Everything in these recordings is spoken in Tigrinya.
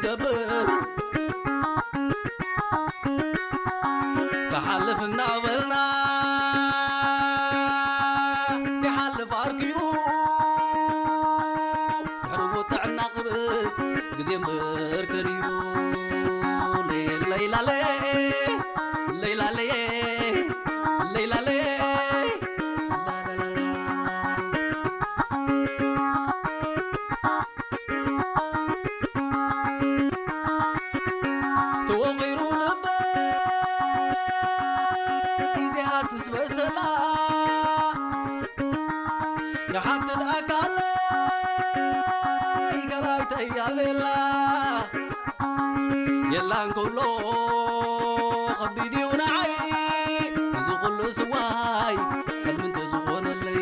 ገብር ክሓልፍ እናበልና፣ ዘይሓልፍ ኣርኪቡ፣ ድሕሪ ሞት ጥዕና ክብእስ ግዜ እምበር ከሪቡ። ለይላለ፣ ለይላለ፣ ለይላለ። ተወቒሩ ልበይ ዘይሃስስ በሰላ፣ ይሓትት ኣካለይ ከላይተይ ኣቤላ። የላን ክብሎ ከቢድ እዩ ንዓይ፣ እዚ ኩሉ ስዋይ ሕልሚ እንተዝኾነለይ።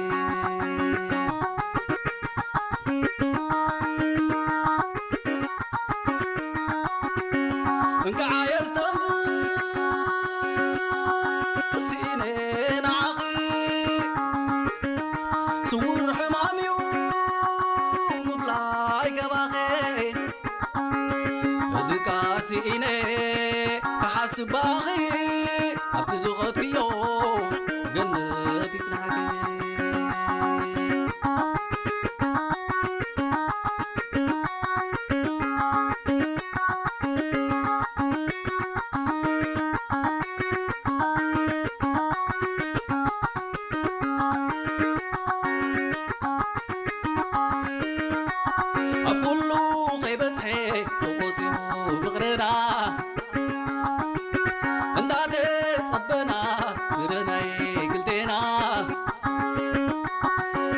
እንቃዓ የስተንፍስ ስኢነ ንዓኺ፣ ስውር ሕማም እዩ ምፍላይ ገባኺ። ድቃስ ኢነ ክሓስብ ብኣኺ፣ ኣብቲ ዝኸድክዮ ገነት ይጽናሕኪ። ኣብ ኩሉ ከይበዝሐ ተቖጺሩ ፍቕርና፣ እንዳተጸበና ፍረ ናይ ክልቴና።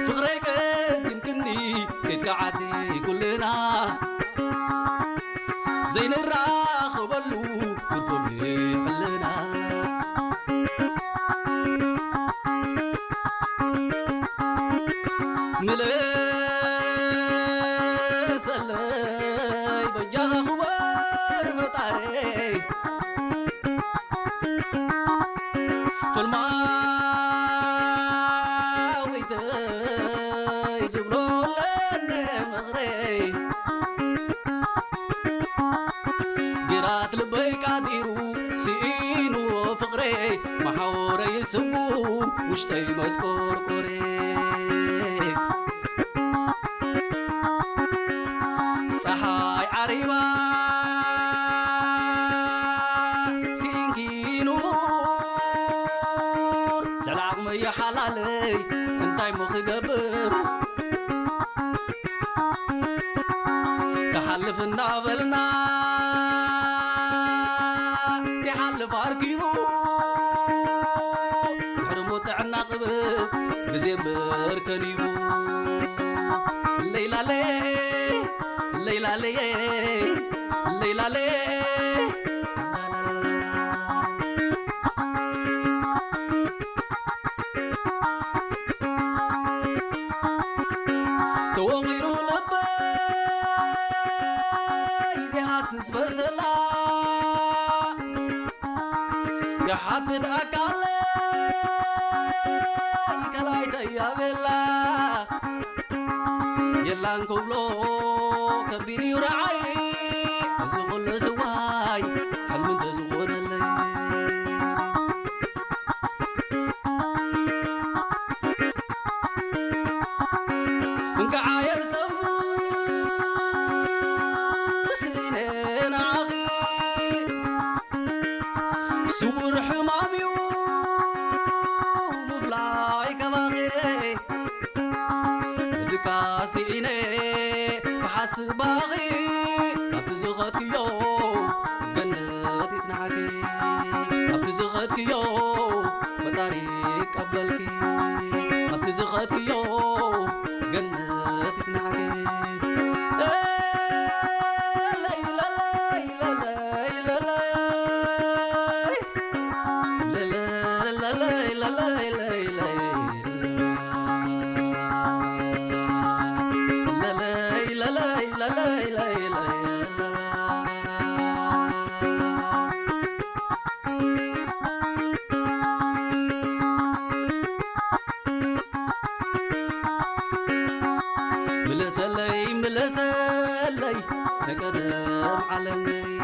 ፍቕረይ ቀዲምክኒ ኬድካ ዓዲ ኩልና፣ ዘይንራኸበሉ ትርፎም ሕልና። ምለሰለይ በጃኻ ክበር ፈጣረይ፣ ፍልማዊተይ ዝብሎ ኣለኒ ምኽረይ። ግራት ልበይ ቃዲሩ ስኢኑ ፍቕረይ፣ መሓውረይ ስጉም ውሽጠይ መስቆርቆረይ። ጸሓይ ዓሪባ ስኢንኪ ንቡር፣ ልዕሊ ዓቕመይ ይሓላለይ እንታይ እሞ ክገብር። ክሓልፍ እናበልና ዘይሓልፍ ኣርኪቡ፣ ድሕሪ ሞት ጥዕና ክብእስ ግዜ እምበር ከሊቡ። ለይላለ፣ ለይላለየ፣ ለይላለ። ተወቒሩ ልበይ ዘይሃስስ በሰላ፣ ይሓትት ኣካለይ ከላይተይ ኣቤላ። የላን ክብሎ ከቢድ እዩ ረዓይ፣ እዚ ኩሉ ዝዋይ ሕልሚ እንተዝኾነለይ። እንቃዓ የስተንፍስ ኢነ ንዓኺ፣ ስውር ሕማም እዩ ምፍላይ ካባኺ። ድቃስ ኢነ ክሓስብ ባኺ፣ ኣብቲ ዝኸድክዮ ገነት ይጽናሕኪ። ኣብቲ ዝኸድክዮ ፈጣሪ ይቀበልኪ። ኣብቲ ዝኸድክዮ ገነት ይጽናሕኪ። ለይ ለለይ ለለይ ለለይ። ምለሰለይ፣ ምለሰለይ፣ ናይ ቀደም ዓለመይ